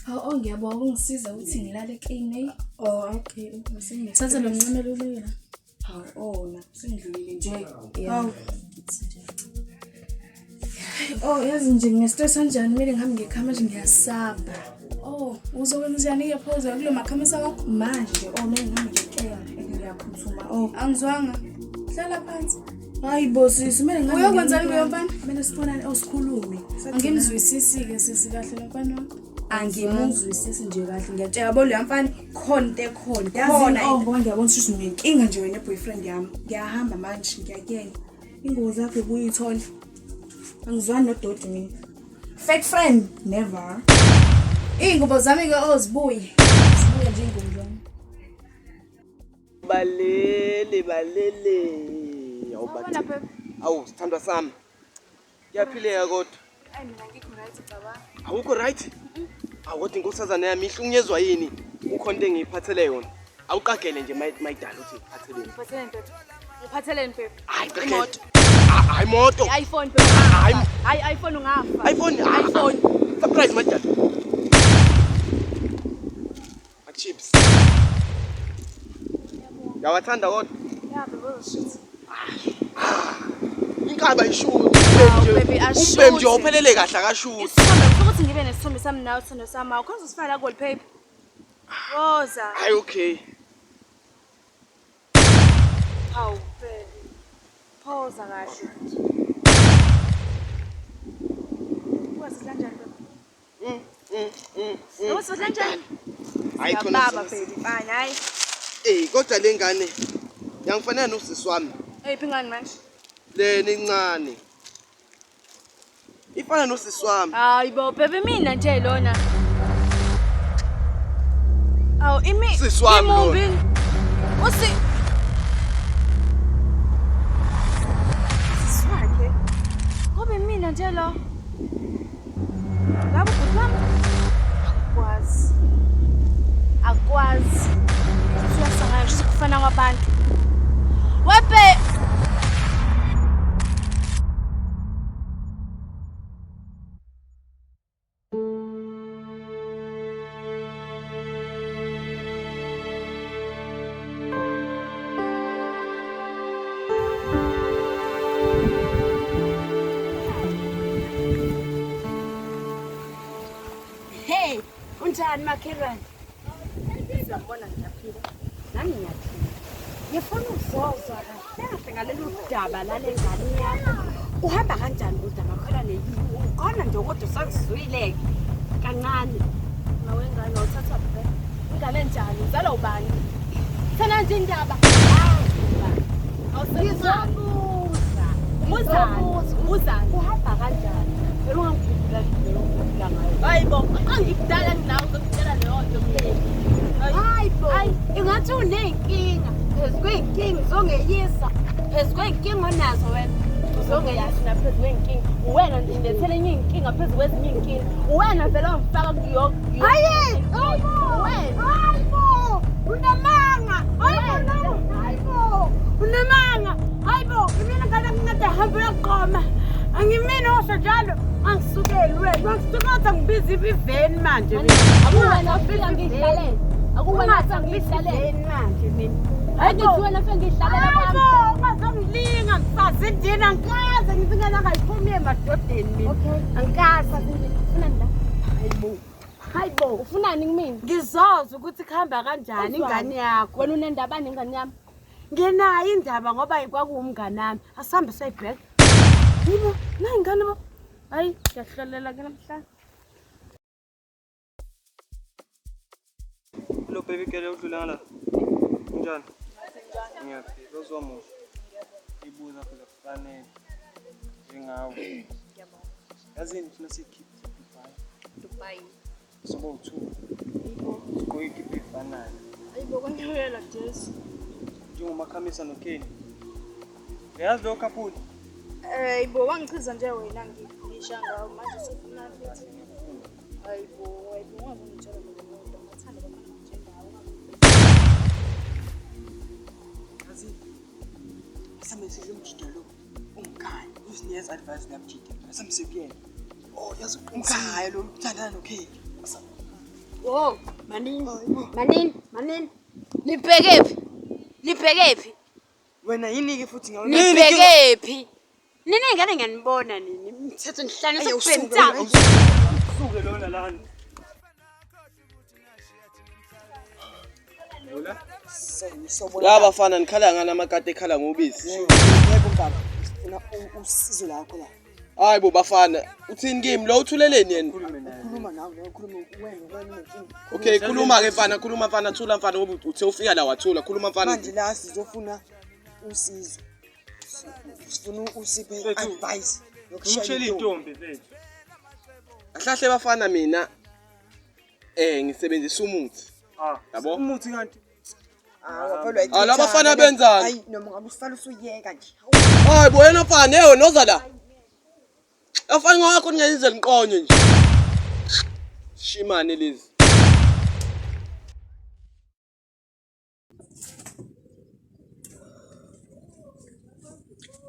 Hawu, oh ngiyabonga ungisiza ukuthi ngilale clean hey. Oh okay. Thatha lo mncamelo ubeke la. Hawu, oh na sengidlulile nje. Hawu. Oh yazi nje ngine-stress kanjani kumele ngihambe ngekhaya manje ngiyasaba. Oh, uzokwenza njani-ke pho uzoya kulo makhamisa wakho? Manje nje oh kumele ngihambe ngekela and ngiyaphuthuma. Oh. Angizwanga. Hlala phansi. Hayi bo sisi kumele ngihambe. Uyokwenzani kulo mfana? Kumele sibonane oh sikhulume. Angimzwisisi-ke sisi kahle lo mfana wakho. Angimuzwisisi nje kahle ngiyatshela yabo loya mfana khona into ekhona. Khona Yazi oh ngoba ngiyabona ukuthi unenkinga nje wena boyfriend yami. Ngiyahamba manje ngiyakuyena. Ingozi yakho ubuyithola. Angizwani nodoti mina. Fake friend never. Iy'ngubo zami-ke oh zibuye. Zibuye nje iy'ngubo zami. Balele balele. Awu Sawubona, bathi. babe. Awu sithandwa sami. Kuyaphileka kodwa. Ayi mina ngikho right baba. Awukho right? Awu kodwa inkosazana yami ihlukunyezwa yini? Kukhona into engiyiphathele yona. Awuqagele nje mayidala ukuthi ngiphatheleni. Ngiphatheleni babe. Ngiphatheleni babe. Hayi qagele. Imoto. Hayi moto. I-iPhone babe. Hayi. Hayi iPhone ungafa. iPhone. iPhone. Surprise mayidala. Chips. Yawathanda kodwa. Yeah babe uzoshuthi. Inkaba ishuthi. Hawu, baby, ashuthi. Umbhem nje awuphelele kahle akashuthi. Isithombe ngifuna ukuthi ngibe nesithombe sami nawe sithando sami. Awukwazi usifaka la ku-wallpaper. Woza. Hayi okay. Hawu baby. Phoza kahle. Wazi kanjani babe? Wazi kanjani? Hayi khona. Baba baby fine hayi. Eh kodwa le ngane yangifanele nosisi wami. Eyiphi ingane manje? Lena incane. Ifana nosisi wami. Hayi bo baby mina nje lona. Awu imi Sisi wami lona. imumbi. Usi Sisi wakhe. Ngoba mina nje lo. Ngabe ubhuti wami? Akwazi. Akwazi. Siyasangana nje kufana kwabantu. Wepe Hey, unjani makhelwane? Siyabona ngiyaphila. Nami ngiyaphila. Ngifuna ukuzozwa kahle kahle ngalolu daba lale ngane yakho. Uhamba kanjani kodwa makhelwane yini? Ukhona nje kodwa usakuzwile kancane. Mawengane uthatha phi? Ingane enjani? Uzalwa ubani? Thana nje indaba. Ngizobuza. Ubuzani? Ubuzani? Uhamba kanjani? Phela ungangikhumbula leyo ngikhumbula ngayo. Hayi bo, angikudala nawe uzokutshela leyo nto mina. Hayi bo. Ingathi uney'nkinga. Phezu kwey'nkinga uzongeyisa. Phezu kwey'nkinga onazo wena. Uzongeyazi naphezu kwey'nkinga. Uwena nje ngilethele enye iy'nkinga phezu kwezinye iy'nkinga. Uwena vele wangifaka kuyo. Hayi! Hayibo! Wena. Hayibo! Unamanga! Hayibo no! Hayibo! Unamanga! Hayibo! Mina ngane nginceda hambe uyaqoma. Angimina osho njalo. Angisukeli wena. Wangisukela ngibiza iveni manje mina. Akuwena ufika ngiyihlalele. Akuwena ufika ngiyihlalele. Iveni manje mina. Angithi wena ufika ngiyihlalele phambi. Hayibo! Ungazongilinga mfazi ndini angikaze ngithi ingane angayiphumi emadodeni mina. Okay. Angikaze. Ufunani la? Hayibo. Hayibo. Ufunani kumina? Ngizozwa ukuthi kuhamba kanjani ingane yakho. Wena unendaba nengane yami? Nginayo indaba ngoba kwakuwumngane wami. Asihambe soyibheka. Yibo, nayi ingane bo. Hayi, ngiyahlolela ke namhlanje. Hello baby girl, udlula ngala. Unjani? Ngiyaphila, uzwa muhle. Ibuza phela kufanele. Njengawe. Yazini thina sikhiphe Dubai. Dubai. Soba u2. Sigqoke ikipa efanayo. Hayibo kwanyalela Jesu. Njengomakhamisa noKenny. Uyazi lo couple? Hayibo wangichaza nje wena ngisha ngawo manje usufuna futhi. Hayibo, hayibo ungazongitshela lo muntu. Ngathanda abafana njengawe. Yazi. Asambe sidle umjida lo. Umkhaya. Usinikeza advice ngamjida. Asambe sikuyena. Oh, yazi umkhaya lo uthandana noKenny. Asambe. Wo, manini, manini, manini. Nibhekephi? Nibhekephi? Wena yini-ke futhi ngawe? Nibhekephi? Nina ingane ngiyanibona nini? Mthetho nihlale Ayi, usuke sekubhemtha. wena. Usuke lona lana. Ya bafana nikhala ngani amakati ekhala ngobisi? Yebo baba, sifuna usizo lakho la. Hayi bo bafana, uthini kimi lo uthuleleni yena? Khuluma nawe, nawe khuluma wena wena unenkinga. Okay, khuluma ke mfana, khuluma mfana, thula mfana ngoba uthe ufika la wathula, khuluma mfana. Manje la sizofuna usizo. Sifuna usiphe Mfethu, advice yokushaya Umtshela intombi. intombi mfethu. Ahlahle bafana mina ngisebenzisa umuthi. Ah, Yabo? umuthi kanti. Ah, waphelwa Ah, laba ikhethane bafana le. benzani? Hayi, noma ngabe usifana usuyeka nje. Hayi bo yena mfana, hey noza la. Afana ngakho ningayize niqonye nje. Shimane lezi.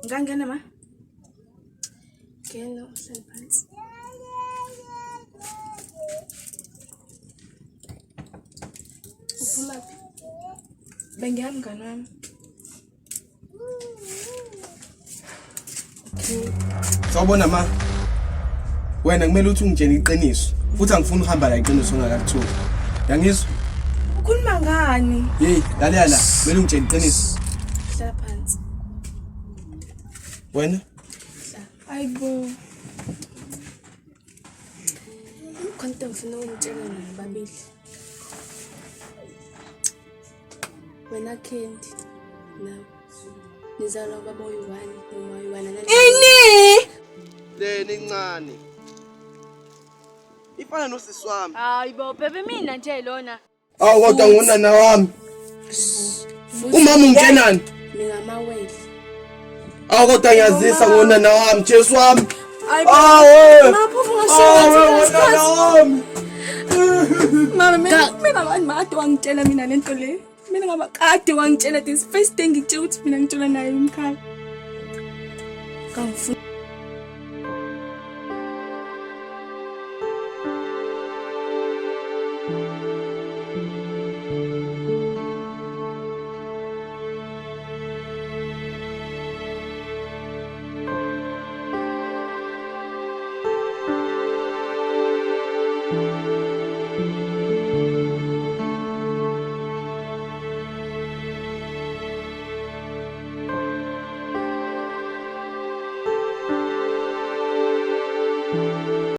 Ngangena ma? Ngena uhlale phansi. Uphumaphi? Bengiya mngani wami. Okay. Sawubona ma. Wena kumele uthi ungitshele iqiniso. Futhi angifuni ukuhamba la iqiniso ungakakutholi. Yangizwa? Ukhuluma ngani? Hey, lalela la, kumele ungitshele iqiniso. Hlala phansi. Wena? Hayibo. Khona into engifuna ukunitshela nina babili. Wena Candy nawe nizalwa ubaba oyi-one noma oyi-one. Ini! Leni incane. Ifana nosisi wami. Hayi bo bebe mina nje lona. Awu kodwa ngonana wami. Umama ungitshenani? Ningamawele. Awu kodwa ngiyazisa ngonana wami, Jesu wami. Hayibo. Awu. Maphofu ngashiya Awu ngonana wami. Mama mina mina abantu kade wangitshela mina lento le. Mina ngaba kade wangitshela this first thing ngikutshela ukuthi mina ngitshela naye umkhaya. Kangifuni